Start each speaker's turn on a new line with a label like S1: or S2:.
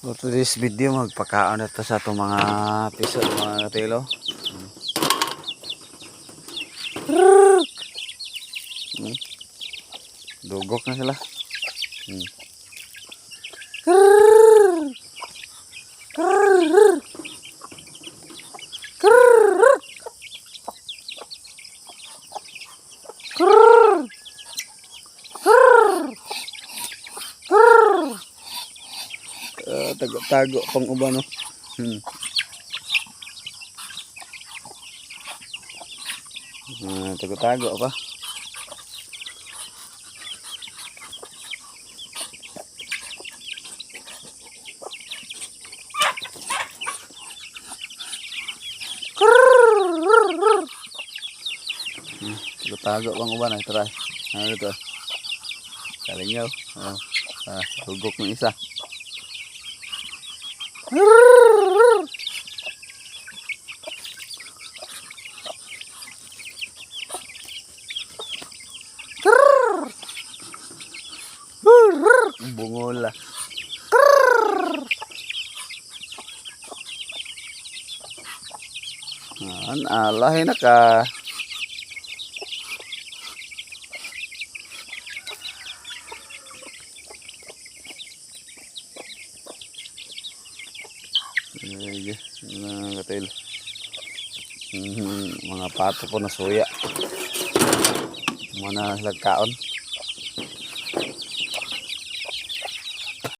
S1: For today's video, magpakaon na ta sa atong mga piso, mga katilo. Dugok na sila. Ah, tago-tago pang uban, no. Ah, tago-tago pa. Tago-tago pang uban ay try. Ano ito? Kalingaw. Oh. Ah, hugok ng isa. Bungola. An alahin na ka. Ay, mga katil. Mga pato po na suya. Mga na kaon.